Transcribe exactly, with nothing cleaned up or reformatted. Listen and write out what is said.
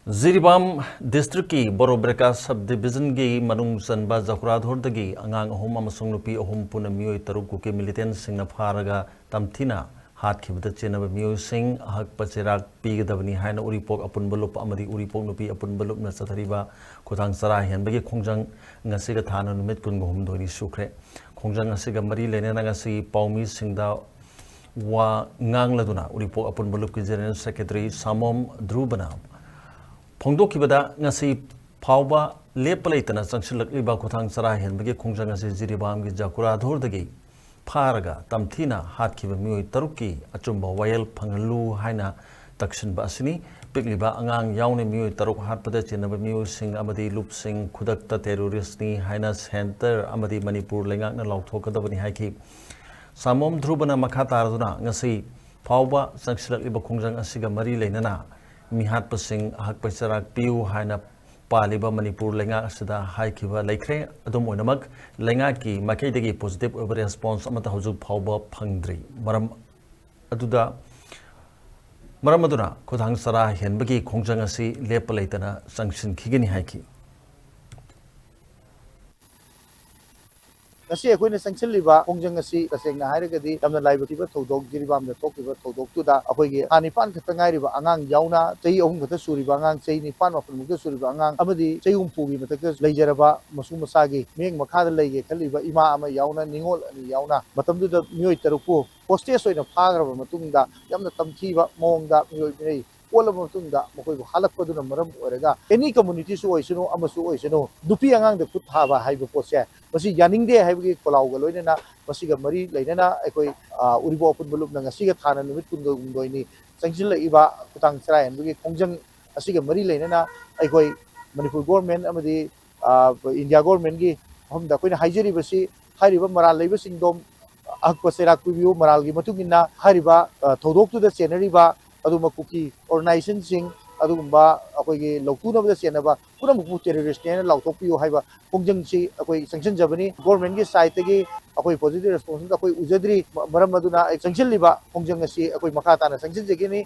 ꯖꯤꯔꯤꯕꯥꯝ ꯗꯤꯁꯇ꯭ꯔꯤꯛꯀꯤ ꯕꯣꯔꯣꯕ꯭ꯔꯦꯀꯥ ꯁꯕ ꯗꯤꯕꯤꯖꯟꯒꯤ ꯃꯅꯨꯡ ꯆꯟꯕ ꯖꯈꯨꯔꯥꯙꯣꯔꯗꯒꯤ ꯑꯉꯥꯡ ꯑꯍꯨꯝ ꯑꯃꯁꯨꯡ ꯅꯨꯄꯤ ꯑꯍꯨꯝ ꯄꯨꯟꯅ ꯃꯤꯑꯣꯏ ꯇꯔꯨꯛ ꯀꯨꯀꯤ ꯃꯤꯂꯤꯇꯦꯟꯁꯤꯡꯅ ꯐꯥꯔꯒ ꯇꯝꯊꯤꯅ ꯍꯥꯠꯈꯤꯕꯗ ꯆꯦꯟꯅꯕ ꯃꯤꯑꯣꯏꯁꯤꯡ ꯑꯍꯛꯄ ꯆꯩꯔꯥꯛ ꯄꯤꯒꯗꯕꯅꯤ ꯍꯥꯏꯅ ꯎꯔꯤꯄꯣꯛ ꯑꯄꯨꯟꯕ ꯂꯨꯞ ꯑꯃꯗꯤ ꯎꯔꯤꯄꯣꯛ ꯅꯨꯄꯤ ꯑꯄꯨꯟꯕ ꯂꯨꯞꯅ ꯆꯠꯊꯔꯤꯕ ꯈꯨꯊꯥꯡ ꯆꯔꯥ ꯍꯦꯟꯕꯒꯤ ꯈꯣꯡꯖꯪ ꯉꯁꯤꯒ ꯊꯥꯅ ꯅꯨꯃꯤꯠ ꯀꯨꯟꯒ ꯍꯨꯝꯗꯣꯏꯅꯤ ꯁꯨꯈ꯭ꯔꯦ꯫ ꯈꯣꯡꯖꯪ ꯑꯁꯤꯒ ꯃꯔꯤ ꯂꯩꯅꯅ ꯉꯁꯤ ꯄꯥꯎꯃꯤꯁꯤꯡꯗ ꯋꯥ ꯉꯥꯡꯂꯗꯨꯅ ꯎꯔꯤꯄꯣꯛ ꯑꯄꯨꯟꯕ ꯂꯨꯞꯀꯤ ꯖꯦꯅꯔꯦꯜ ꯁꯦꯀ꯭ꯔꯦꯇꯔꯤ ꯁꯥꯃꯣꯝ ꯙ꯭ꯔꯨꯕꯅ ꯐꯣꯡꯗꯣꯛꯈꯤꯕꯗ, ꯉꯁꯤ ꯐꯥꯎꯕ ꯂꯦꯞꯄ ꯂꯩꯇꯅ ꯆꯪꯁꯤꯜꯂꯛꯂꯤꯕ ꯈꯨꯊꯥꯡ ꯆꯔꯥ ꯍꯦꯟꯕꯒꯤ ꯈꯣꯡꯖꯪ ꯑꯁꯤ ꯖꯤꯔꯤꯕꯥꯝꯒꯤ ꯖꯈꯨꯔꯥꯙꯣꯔꯗꯒꯤ ꯐꯥꯔꯒ ꯇꯝꯊꯤꯅ ꯍꯥꯠꯈꯤꯕ ꯃꯤꯑꯣꯏ ꯇꯔꯨꯛꯀꯤ ꯑꯆꯨꯝꯕ ꯋꯥꯌꯦꯜ ꯐꯪꯍꯜꯂꯨ ꯍꯥꯏꯅ ꯇꯛꯁꯤꯟꯕ ꯑꯁꯤꯅꯤ꯫ ꯄꯤꯛꯂꯤꯕ ꯑꯉꯥꯡ ꯌꯥꯎꯅ ꯃꯤꯑꯣꯏ ꯇꯔꯨꯛ ꯍꯥꯠꯄꯗ ꯆꯦꯟꯅꯕ ꯃꯤꯑꯣꯏꯁꯤꯡ ꯑꯃꯗꯤ ꯂꯨꯞꯁꯤꯡ ꯈꯨꯗꯛꯇ ꯇꯦꯔꯣꯔꯤꯁ꯭ꯠꯅꯤ ꯍꯥꯏꯅ ꯁꯦꯟꯇꯔ ꯑꯃꯗꯤ ꯃꯅꯤꯄꯨꯔ ꯂꯩꯉꯥꯛꯅ ꯂꯥꯎꯊꯣꯛꯀꯗꯕꯅꯤ ꯍꯥꯏꯈꯤ꯫ ꯁꯥꯃꯣꯝ ꯙ꯭ꯔꯨꯕꯅ ꯃꯈꯥ ꯇꯥꯔꯗꯨꯅ, ꯉꯁꯤ ꯐꯥꯎꯕ ꯆꯪꯁꯤꯜꯂꯛꯂꯤꯕ ꯈꯣꯡꯖꯪ ꯑꯁꯤꯒ ꯃꯔꯤ ꯂꯩꯅꯅ ꯃꯤꯍꯥꯠꯄꯁꯤꯡ ꯑꯍꯛꯄ ꯆꯩꯔꯥꯛ ꯄꯤꯌꯨ ꯍꯥꯏꯅ ꯄꯥꯜꯂꯤꯕ ꯃꯅꯤꯄꯨꯔ ꯂꯩꯉꯥꯛ ꯑꯁꯤꯗ ꯍꯥꯏꯈꯤꯕ ꯂꯩꯈ꯭ꯔꯦ꯫ ꯑꯗꯨꯝ ꯑꯣꯏꯅꯃꯛ, ꯂꯩꯉꯥꯛꯀꯤ ꯃꯥꯏꯀꯩꯗꯒꯤ ꯄꯣꯖꯤꯇꯤꯚ ꯑꯣꯏꯕ ꯔꯦꯁꯄꯣꯟꯁ ꯑꯃꯠꯇ ꯍꯧꯖꯤꯛ ꯐꯥꯎꯕ ꯐꯪꯗ꯭ꯔꯤ꯫ ꯃꯔꯝ ꯑꯗꯨꯗ, ꯃꯔꯝ ꯑꯗꯨꯅ ꯈꯨꯊꯥꯡ ꯆꯔꯥ ꯍꯦꯟꯕꯒꯤ ꯈꯣꯡꯖꯪ ꯑꯁꯤ ꯂꯦꯞꯄ ꯂꯩꯇꯅ ꯆꯪꯁꯤꯟꯈꯤꯒꯅꯤ ꯍꯥꯏꯈꯤ꯫ ꯉꯁꯤ ꯑꯩꯈꯣꯏꯅ ꯆꯪꯁꯤꯜꯂꯤꯕ ꯈꯣꯡꯖꯪ ꯑꯁꯤ ꯇꯁꯦꯡꯅ ꯍꯥꯏꯔꯒꯗꯤ ꯌꯥꯝꯅ ꯂꯥꯏꯕꯛ ꯊꯤꯕ ꯊꯧꯗꯣꯛ, ꯖꯤꯔꯤꯕꯥꯝꯗ ꯊꯣꯛꯈꯤꯕ ꯊꯧꯗꯣꯛꯇꯨꯗ ꯑꯩꯈꯣꯏꯒꯤ ꯊꯥ ꯅꯤꯄꯥꯟ ꯈꯛꯇ ꯉꯥꯏꯔꯤꯕ ꯑꯉꯥꯡ ꯌꯥꯎꯅ, ꯆꯍꯤ ꯑꯍꯨꯝ ꯈꯛꯇ ꯁꯨꯔꯤꯕ ꯑꯉꯥꯡ, ꯆꯍꯤ ꯅꯤꯄꯥꯟ ꯃꯥꯄꯟ ꯃꯨꯛꯇ ꯁꯨꯔꯤꯕ ꯑꯉꯥꯡ ꯑꯃꯗꯤ ꯆꯍꯤ ꯍꯨꯝꯐꯨꯒꯤ ꯃꯊꯛꯇ ꯂꯩꯖꯔꯕ ꯃꯁꯨ ꯃꯁꯥꯒꯤ ꯃꯤꯠꯌꯦꯡ ꯃꯈꯥꯗ ꯂꯩꯒꯦ ꯈꯜꯂꯤꯕ ꯏꯃꯥ ꯑꯃ ꯌꯥꯎꯅ, ꯅꯤꯉꯣꯜ ꯑꯅꯤ ꯌꯥꯎꯅ ꯃꯇꯝꯗꯨꯗ ꯃꯤꯑꯣꯏ ꯇꯔꯨꯛꯄꯨ ꯍꯣꯁꯇꯦꯖ ꯑꯣꯏꯅ ꯐꯥꯈ꯭ꯔꯕ ꯃꯇꯨꯡꯗ ꯌꯥꯝꯅ ꯇꯝꯊꯤꯕ ꯃꯑꯣꯡꯗ ꯃꯤꯑꯣꯏ ꯃꯤꯔꯩ ꯑꯣꯜꯂꯕ ꯃꯇꯨꯡꯗ ꯃꯈꯣꯏꯕꯨ ꯍꯥꯠꯂꯛꯄꯗꯨꯅ ꯃꯔꯝ ꯑꯣꯏꯔꯒ, ꯑꯦꯅꯤ ꯀꯝꯃꯨꯅꯤꯇꯤꯁꯨ ꯑꯣꯏꯁꯅꯨ, ꯑꯃꯁꯨ ꯑꯣꯏꯁꯅꯨ, ꯅꯨꯄꯤ ꯑꯉꯥꯡꯗ ꯈꯨꯠ ꯊꯥꯕ ꯍꯥꯏꯕ ꯄꯣꯠꯁꯦ ꯃꯁꯤ ꯌꯥꯅꯤꯡꯗꯦ ꯍꯥꯏꯕꯒꯤ ꯈꯣꯜꯂꯥꯎꯒ ꯂꯣꯏꯅꯅ ꯃꯁꯤꯒ ꯃꯔꯤ ꯂꯩꯅꯅ ꯑꯩꯈꯣꯏ, ꯑ, ꯎꯔꯤꯄꯣꯛ ꯑꯄꯨꯟꯕ ꯂꯨꯞꯅ ꯉꯁꯤꯒ ꯊꯥꯅ ꯅꯨꯃꯤꯠ ꯀꯨꯟꯒ ꯍꯨꯝꯗꯣꯏꯅꯤ ꯆꯪꯁꯤꯜꯂꯛꯏꯕ ꯈꯨꯊꯥꯡ ꯆꯔꯥ ꯍꯦꯟꯕꯒꯤ ꯈꯣꯡꯖꯪ ꯑꯁꯤꯒ ꯃꯔꯤ ꯂꯩꯅꯅ ꯑꯩꯈꯣꯏ ꯃꯅꯤꯄꯨꯔ ꯒꯣꯔꯃꯦꯟ ꯑꯃꯗꯤ, ꯑ, ꯏꯟꯗꯤꯌꯥ ꯒꯣꯔꯃꯦꯟꯒꯤ ꯃꯐꯝꯗ ꯑꯩꯈꯣꯏꯅ ꯍꯥꯏꯖꯔꯤꯕꯁꯤ, ꯍꯥꯏꯔꯤꯕ ꯃꯔꯥꯜ ꯂꯩꯕꯁꯤꯡꯗꯣ ꯑꯍꯛꯄ ꯆꯩꯔꯥꯛ ꯄꯤꯕꯤꯌꯨ꯫ ꯃꯔꯥꯜꯒꯤ ꯃꯇꯨꯡ ꯏꯟꯅ ꯍꯥꯏꯔꯤꯕ, ꯑ, ꯊꯧꯗꯣꯛꯇꯨꯗ ꯆꯦꯟꯅꯔꯤꯕ ꯑꯗꯨꯒꯨꯝꯕ ꯀꯨꯀꯤ ꯑꯣꯔꯒꯅꯥꯏꯖꯦꯁꯟꯁꯤꯡ, ꯑꯗꯨꯒꯨꯝꯕ ꯑꯩꯈꯣꯏꯒꯤ ꯂꯧꯊꯨꯅꯕꯗ ꯆꯦꯟꯅꯕ ꯄꯨꯝꯅꯃꯛꯄꯨ ꯇꯦꯔꯣꯔꯤꯁ꯭ꯠꯅꯦꯅ ꯂꯥꯎꯊꯣꯛꯄꯤꯌꯨ ꯍꯥꯏꯕ ꯈꯣꯡꯖꯪꯁꯤ ꯑꯩꯈꯣꯏ ꯆꯪꯁꯤꯟꯖꯕꯅꯤ꯫ ꯒꯣꯔꯃꯦꯟꯒꯤ ꯁꯥꯏꯠꯇꯒꯤ ꯑꯩꯈꯣꯏ ꯄꯣꯖꯤꯇꯤꯚ ꯔꯦꯁꯄꯣꯟꯁ ꯑꯩꯈꯣꯏ ꯎꯖꯗ꯭ꯔꯤ꯫ ꯃ-, ꯃꯔꯝ ꯑꯗꯨꯅ ꯑꯩ ꯆꯪꯁꯤꯜꯂꯤꯕ ꯈꯣꯡꯖꯪ ꯑꯁꯤ ꯑꯩꯈꯣꯏ ꯃꯈꯥ ꯇꯥꯅ ꯆꯪꯁꯤꯟꯖꯒꯅꯤ꯫